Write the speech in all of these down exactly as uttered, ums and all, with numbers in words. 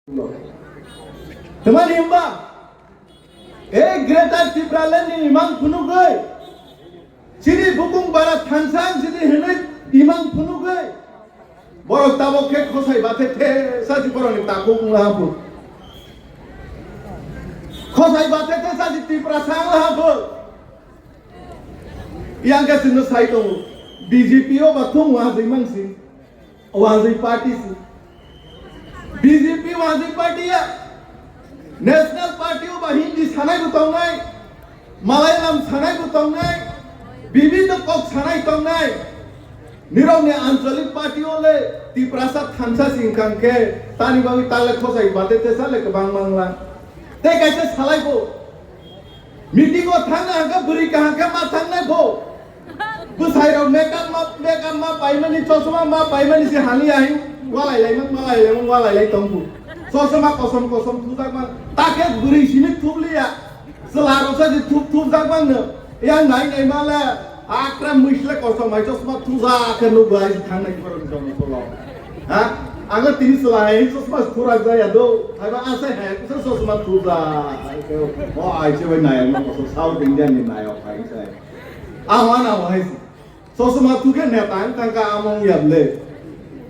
Tamani hwnba, e Greater Tipraland ni imang phunugwi, chini bukung bara thansa ang chini hwnwi imang phunugwi, borok tabok khe khosai bathe the sachi borokni takhuk wng laha phuru. Khosai bathe the sachi Tiprasa wng laha phuru. Yang khe chwngno sai tongo, B J P o ba thung wazwi mangsi. Wazwi party si. B J P wazwi party ya. National party o ba Hindi sanai bo tongnai, Malayalam sanai bo tongnai, bibinno kok sanai tongnai. Nirokni anchalik party o le Tiprasa thansa si wngkha khe tani bagwi tale khosai bate tesa le kwbang mangla. Tei kaisa salai bo. Meeting o thangna hangkhe bwrwi kaham khe ma thangnai bo. Bwsai rok makeup ma, makeup ma paimani, chosma ma paimani se hani ahi walai lai mang, walai lai mang, walai lai tong bu. Chosma kosom kosom thujak mang. Takhe bwrwi simi thubliya. Chwla rok sa je thup thup jak mang no. Yang nai nai ma le akra mwisle kosom hai chosma thujak khe nukbai thangnai borok ni jongno solo. Ha? Ang tini chwla hai chosma thurak jaya do. Hai ba asai hai kusa chosma thuja. O ai che bai nai ang ko South Indian ni nai o hai sai. A wa na wa hai. Chosma thu khe neta ang thang ka among yable.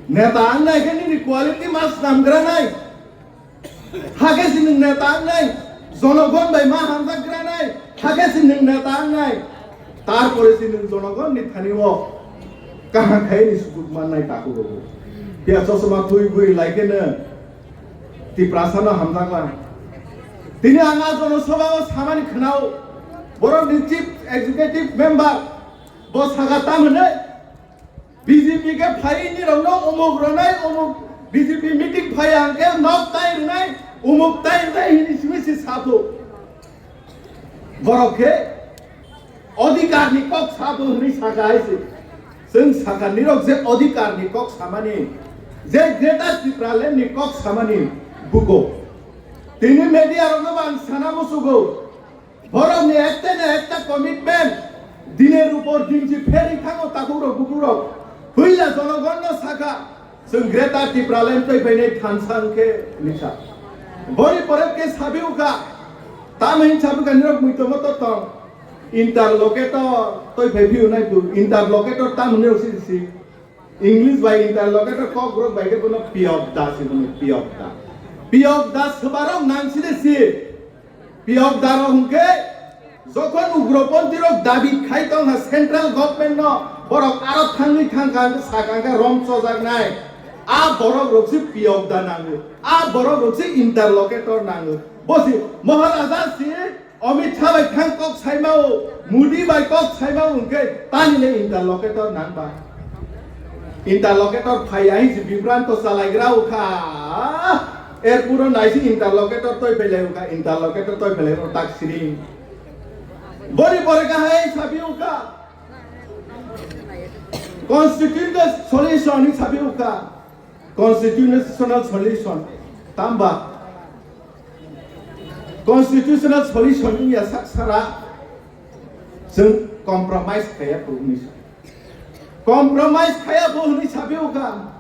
Neta ang nai khe nini quality mas nam gra nai. Hakhe si nwng neta ang nai. Jonogon bai ma hamjak gra nai. Hakhe si nwng neta ang nai. Tarpore si nwng jonogon ni thani o kaham khai ni sujuk man nai taku rogo. Pia chosma thui bui lai khe no. Tiprasa no hamjakla. Tini ang a Jono Sabha o samani khwnao, borok ni Chief Executive Member bo saka tam hwnwi B J P khe phai ni rok no umuk ronai umuk B J P meeting phai ang khe nok tai rwnai umuk tai rwnai hini simi si sabu. Borok khe odhikar ni kok sabo hwnwi saka hai se. Chwng saka nirok je odhikar ni kok samani, je Greater Tipraland ni kok samani buko. Tini media rok no ang sana musugo. Borok ni ekta na ekta commitment. Dine rupor dinji pheri thango takhuk rok buku rok. Huila jonogon no saka. Chwng Greater Tipraland twi phainai thansa hwnkhe nisa. Boni pore khe sabi ukha, tamo hin sabi ukha nirok muitomo to tong. Interlocutor twi phai phiyo nai tu, interlocutor tamo nirok si si. English bai interlocutor kok rok bai khe bono piyok da si bono piyok da. Piyok da swbarok nang si de si. Piyok daro hwnkhe jokhon ugroponthi rok dabi khai tong ha central government no, borok aro thangwi thang kha hwnkhe sakha hwnkhe rom chojak nai. A borok rok se piyok da nango, a borok rok se interlocutor nango. Bo se Maharaja se Amit Shah bai thang kok sai mao, Modi bai kok sai mao hwnkhe tani le interlocutor nang ba. Interlocutor phai ahi se bibranto chalaigra ukha. Er puro naisi interlocutor toi phelai ukha, interlocutor toi phelai ro tak siring. Bori bori kahai sabi ukha. Constitutional solution ni sabi ukha. Constitutional solution. Tamba. Constitutional solution ni ya sak sara. Chwng compromise khaya puruni sa. Compromise khaya bo hwnwi sabi ukha.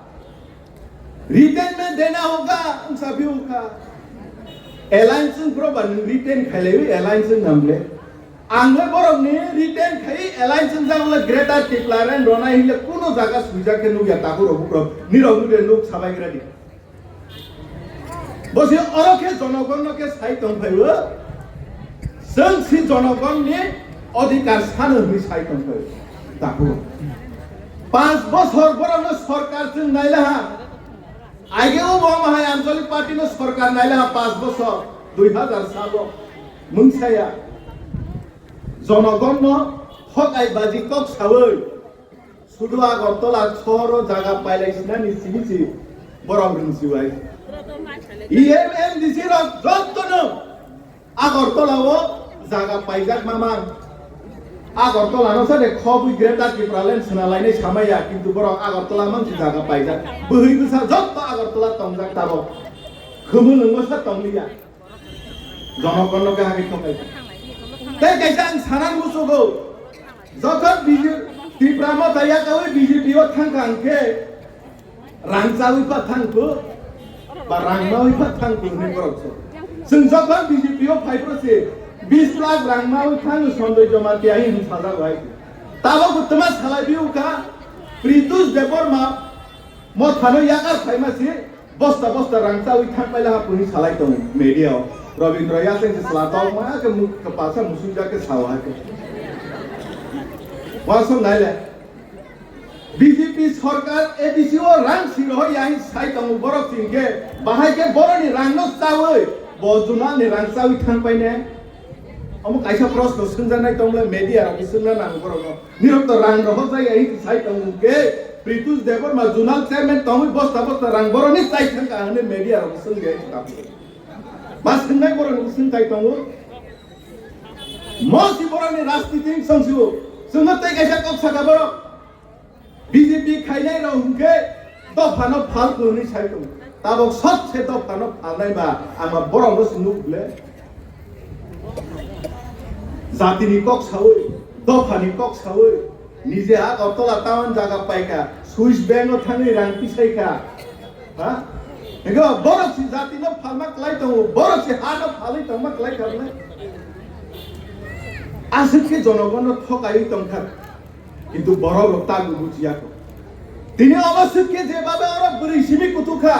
Retainment dena hoga, ang sabi ukha. Alliance wng pro ba nwng retain khailaiwi alliance wng namle. Ang le borok ni retain khai alliance wng jak le Greater Tipraland rona hile kuno jaga suijak khe nukya takhuk rok bukrok nirok nukya nuk sabai gra di. Bo se oro khe jonogon no khe sai tong phaibo. Chwng si jonogon ni odhikar sano hwnwi sai tong phaibo. Takhuk. Panch bosor borok no sorkar chwng nai laha. Aige o bo hai Anchalik Party no sorkar nai laha panch bosor, dui hazar salo. Mungsaya. Jonogon no hok ai baji kok sawi. Sudu Agartala sohoro jaga pailai sinani simi si borok rwngsi wai. E M M D C rok jotto no Agartala o jaga paijak mamang. Agartala no sade khobwi Greater Tipraland swnalainai samaya, kintu borok Agartala mang si jaga paijak. Bwhwi bwsa jotto Agartala tongjak tabok. Khumulwngo sa tongliya. Jonogon no khe hagwi thokai. Tei kaisa ang sanan musugo. Jokhon B J P, Tipra Motha yakawi B J P o thangkha hwnkhe rang chawi pha thangkhu. Ba rang mawi pha thang tong hinwi borok so. Chwng jokhon B J P o phai phro se bis lakh rang mawi thang Sanjoy Jamatia hinwi sajak bai. Tabok bo twma salai biu kha Pritush Debbarma mothano yakar phaima se bosta bosta rang chawi thang paila ha puni salai tong media o. Robindra Yaseng se sala tong ma ke muk ke pasa musung ja ke sawa ke. Wasong naile. B J P sarkar A D C o rang si rohor yahi sai tongo borok chini khe bahai khe boroni rang no chawi bo junal ni rang chawi thang pai ne. Omo kaisa proshno swngjaknai tongmole media rok swngna nango borok no. Nirok to rang rohor jai yahi sai tongo khe Pritush Debbarma junal chairman tongwi bosta bosta rang boroni chai thang ka hwnwi media rok swngya. Ba swngnai borok ni swng chai tongo. Mo si borok ni rajniti swng si o. Swngno tei kaisa kok saka borok. B J P khainai rok hwnkhe dophano phal kwrwngwi sai tongo. Tabok sotse dophano phalnai ba ang ba borokno se nuk le. Jatini kok sawi, dophani kok sawi, nije Agartala town jaga paikha, Swiss bank o thangwi rang pisaikha. Ha? Ego borok si jatino phalma klai tongo, borok si hano phalwi tongma klai kha le. Aswk khe jonogono thokai tongkha. Kintu borok rok ta bujiya kho. Tini obo swk khe je babe oro bwrwi simi kutuk kha.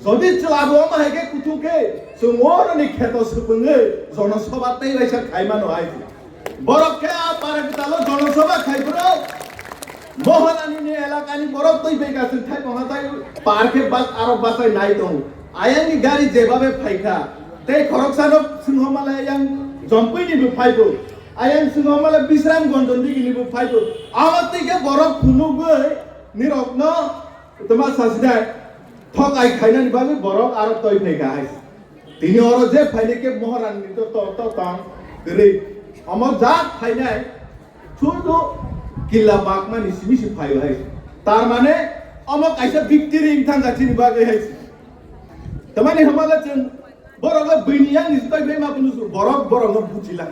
Jodi chwla bo omo hai khe kutuk khe chwng oro ni kheto swpwngwi jono soba tei waisa khai mano hai. Borok khe a para kwtalo jono soba khai phuru Mohanani ni elaka ni borok twi bega swng thai pongha tai par khe bak aro bachai nai tongo. Ayang ni gari je babe phai kha tei khoroksa no swng homa le yang Jompui ni bo phai bo. Ayang swngo male Bisram Gonjon digi ni bo phai bo. Abo twi khe borok phunugwi nirokno tama sasidai thok ai khainani bagwi borok aro toi phai kha hai. Tini oro je phaini khe Moharan ni to to to tong kwrwi. Omo jak phainai sudu killa bakmani simi si phai hai. Tar mane omo kaisa victory wngthang kha chini bagwi hai. Tamani hamala chwng borok le bini yang ni toi phai ma phunu borok borok no buchila.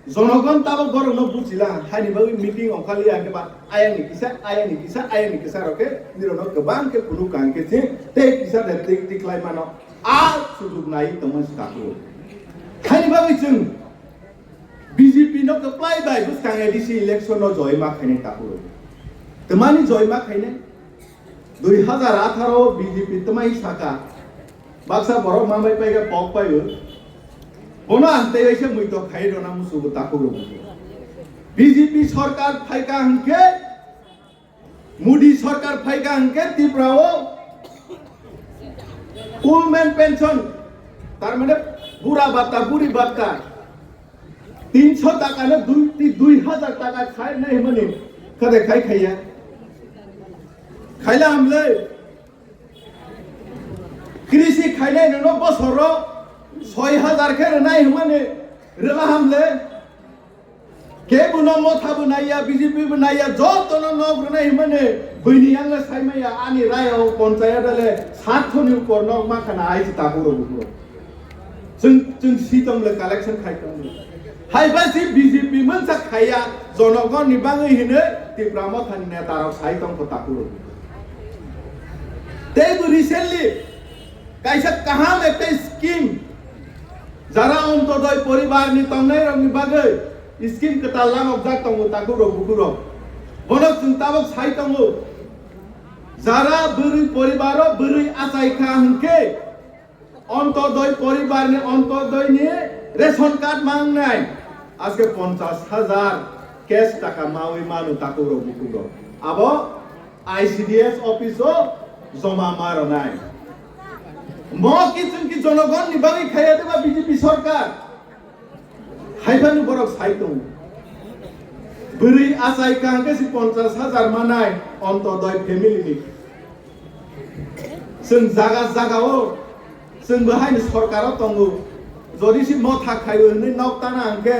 Jonogon tabok borokno buchila, haini bagwi meeting ongkhali ya khe ba ayang ni kisa, ayang ni kisa, ayang ni kisa rok khe nirokno kwbang khe phunuk kang khe se tei kisa de tei tei khlai mano a sujuk nai tongma si takhuk. Haini bagwi chwng B J P no kwplai bai bwskang A D C election no joy ma khainai takhuk. Twmani joy ma khainai? Dui hazar atharo B J P twmai saka, baksa borok mamai paika pok paio. Bono ang tei waisa muitok khai rwna musugo takhuk rwgo. B J P sarkar phaika hwnkhe, Modi sarkar phaika hwnkhe Tripura o old man pension, tar mane bura bhatta, buri bhatta, tinso taka no dui, dui hazar taka khai nai hwnmani kade khai khaiya. Khaila hamle. Krisi khainai nono bosoro soi hazar khe rwnai hwnmani rwla hamle. Kebo no motha bo naiya, B J P bo naiya, joto no nok rwnai hwnmani buini yang le saimaya ani raya o ponchayat le sathoni upor nok ma khana ai si tabu rok bukuro. Chwng, chwng si tong le collection khai tong le. Hai ba si B J P mansa khaiya, jonogon ni bagwi hinwi Tipra Motha ni neta rok sai tong kho takhuk rok. Tei bo recently kaisa kaham ekta scheme, jara Antyodoi poribar ni tongnai rok ni bagwi scheme kwtal langok jak tongo takhuk rok bukhuk rok. Bono chwng tabok sai tongo. Jara bwrwi poribar o bwrwi achai kha hwnkhe Antyodoi poribar ni Antyodoi ni ration card mangnai aske ponchas hajar cash taka mawi manu takhuk rok bukhuk rok. Abo I C D S office o joma ma rwnai. Mo kiching ki jonogon ni bagwi khaiya deba B J P sarkar. Haiphano borok sai tongo. Bwrwi achai kaham khe si ponchas hajar manai Antyodoi family ni. Chwng jaga jaga o chwng bo haini sorkar o tongo. Jodi si motha khaio hinwi nok tana hwnkhe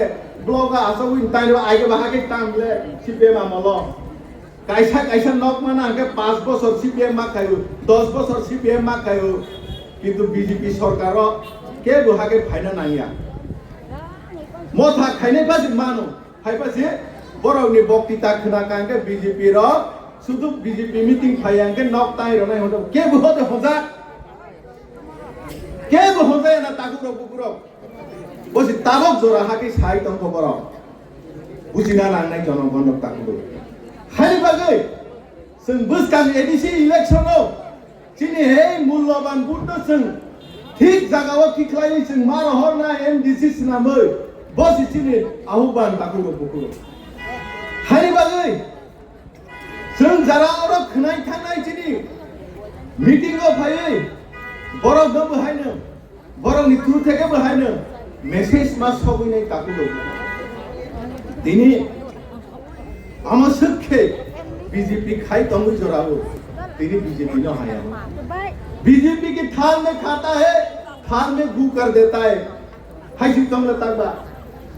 block o achogwi tangwi aige bahai khe tang le si bema molo. Kaisa kaisa nok mana hwnkhe paanch bosor C P M ma khaio, dos bosor C P M ma khaio, kintu B J P sorkar o kebo hake phaina nangya. Motha khainai basi mano, hai basi borok ni boktita khna ka hwnkhe B J P rok sudu B J P meeting phaiya hwnkhe nok tai rwnai hono kebo hote hoja. Kebo hojaya na takhuk rok bukhuk rok. Bosi tabok jora haki sai tongkho borok. Bujina nangnai jonogon rok takhuk rok. Haini bagwi chwng bwskang A D C election o chini hei mulloban vote no chwng thik jagao khiklaiwi chwng ma rohorna M D C swnamwi bosi chini ahukban takhuk rok bukhuk rok. Haini bagwi Chwng jara oro khwnai thangnai chini meeting o phaiwi borok no bwhaino, borok ni through theke bwhaino message ma sogwi nai takhuk rok. Tini amo swk khe B J P khai tongwi jorao tini B J P no haya. B J P ki thaal mein khata hai, thaal mein goo kar deta hai. Hai si tong le takba.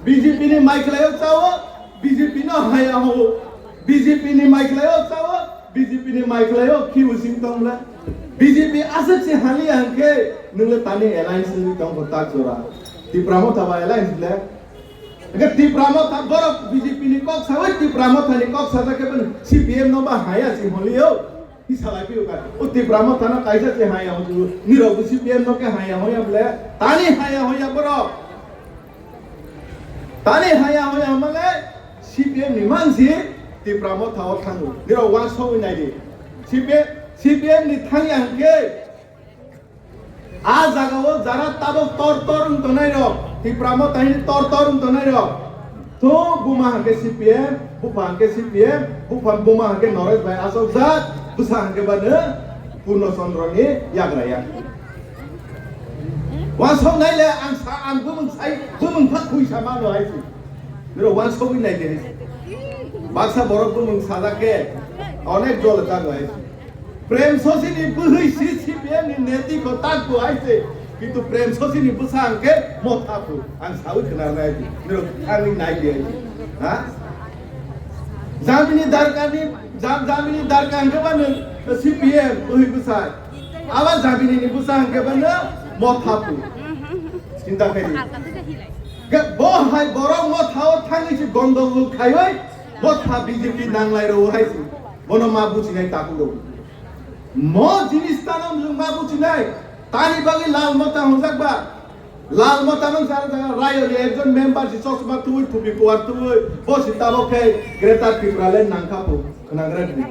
B J P ni mai khlai o chao, B J P no haya ho. B J P ni mai khlai o chao, B J P ni mai khlai o khi using tong le. B J P aswk se hali hangke nung le tani alliance ni tong ko tak jora. Tipra Motha ba alliance le. Eke Tipra Motha borok B J P ni kok sawi Tipra Motha ni kok sajak ke ben C P M no ba haya si holi o. Hi salai phi uka. O Tipra Motha no kaisa se haya hoi. Nirok bo C P M no ke haya hoya ble. Tani haya hoya borok. Tani haya hoya male C P M ni mansi Tipra Motha o thango. Nirok wansogwi nai di. C P M, C P M ni thangya hwnkhe a jaga o jara tabok tor tor wng tongnai rok, Tipra Motha hini tor tor wng tongnai rok. To buma hwnkhe C P M, bupha hwnkhe C P M, bupha buma hwnkhe Noresh bai achokjak, bwsa hwnkhe bano Purno Chandra ni yagra ya. Wansok nai le ang sa, ang bumung sai, bumung phak khui sa mano hai si. Biro wansogwi nai de. Baksa borok bumung sajak khe onek jol jago hai si. Prem Sosini bwhwi si C P M ni neti ko tak bo hai se. Kintu Prem Sosini bwsa hwnkhe Motha phu. Ang sawi khna nai di. Nirok thangwi nai di. Ha? Jamini Darkani, Jam-, Jamini Darka hwnkhe ba nwng C P M bwhwi bwsai. Aba Jamini ni bwsa hwnkhe ba nwng Motha phu. Chinta khaidi. Ge-, bo hai borok Motha o thangwi se gondogol khaiwi Motha B J P nanglai rw hai se. Bono ma bujinai takhuk rw. Mo jinis tano nwng ma bujinai, tani bagwi Lal Motha hwnjak ba? Lal Motha no jara jara rayo ni ekjon member si chosma tubui, thupi kuar tubui, bo si tabok khe Greater Tipraland nangkha phu, khwnangra di.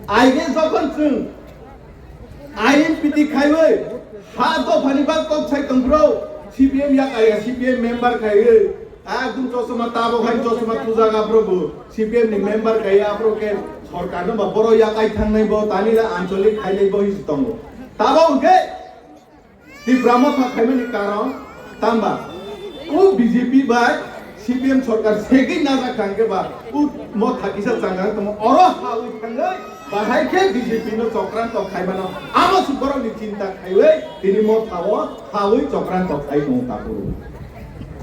Aige jokhon chwng I N P T khaiwi ha dophani bak kok sai tong bro, C P M yak aya C P M member khaiwi, Ekdom chosma tabok hai chosma tujak aphuru bo C P M ni member kaya aphuru khe sorkar no ba boro yakai thangnai bo tani le ancholik khainai bo hisi tongo. Tabok hwnkhe Tipra Motha khaimani karon tamba o B J P bai C P M sorkar segwi najak kha hwnkhe ba o Motha kisa changa tongmo oro hawi thangwi bahai khe B J P no chokranto khaimano amo se borok ni chinta khaiwi tini Motha o hawi chokranto khai tongo tabuk.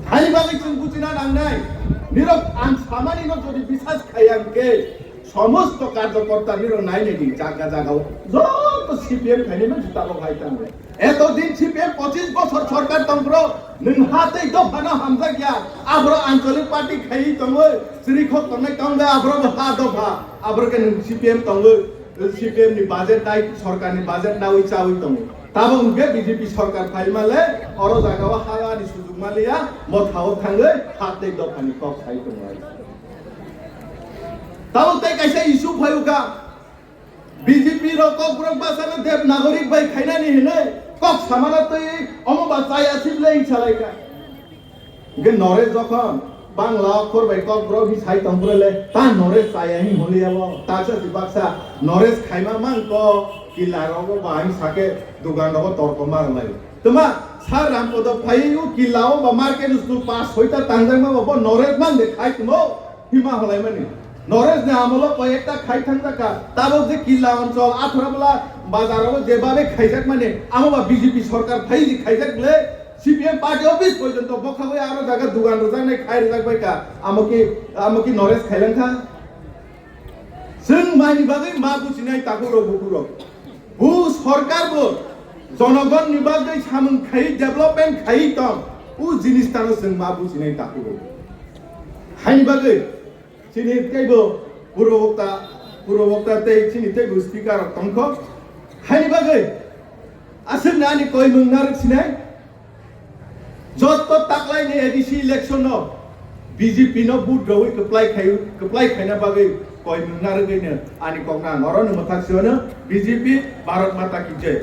Hani bagwi chwng buchina nangnai, nirok ang samani no jodi bisas khaiya hwnkhe, somosto karjokorta nirok nainai di jaga jaga o joto C P M khainai mansi tabok hai tango. Eto din C P M pochis bosor sorkar tong bro, nwng ha tei dopha no hamjak ya, abro ancholik party khaiwi tongwi, chwrwi khok tongnai tongwi, abro bo ha dopha, abro khe nwng C P M tongwi, C P M ni budget nai, sorkar ni budget nawi chawi tongo. Tabok hwnkhe B J P sorkar phaima le oro jaga o ha ani sujuk maliya, Motha o thangwi ha tei dopha ni kok sai tongo. Tabok tei kaisa issue phai ukha, B J P rok Kokborok bwsano Dev Nagorik bai khainani hinwi kok samano twi omo ba chaya sip le hing salai kha. Hingke Noresh jokhon Bangla okhor bai Kokborok hi sai tong pore le, ta Noresh chaya hing holi abo, ta sa si baksa Noresh khaima mang ko, kila rogo ba hing sake dugan rogo torko mar lai. Tuma sar Rampodo phai u kila o ba market school pas soi ta tangjak ma bo Noresh mang de khai tumo, hima holai mani. Noresh ni amolo koi ekta khai thang jaka, tabok je kila onchol, athra bwla bazar o je babe khaijak mani, amo ba B J P sorkar phai ji khaijak le, C P M party office porjonto bokhagwi aro jaga dugan rwjaknai khai rwjak bai kha. Amo ki, amo ki Noresh khailang kha? Chwng maini bagwi ma bujinai takhuk rok bukhuk rok. Bu sorkar bo jonogon ni bagwi samung khai development khai tong. U jinis tano chwng ma bujinai takhuk rok. Haini bagwi Chini teibo purbo bokta, purbo bokta tei chini teibo speaker rok tongkho. Haini bagwi aswkni ani koimung narwk sinai, Joto taklaini A D C election no B J P no vote rwi kwplai khai, kwplai khaina bagwi koi mungna rwgwino ani kokno ang oro no mwthak sio no B J P Bharat Mata Ki Jai.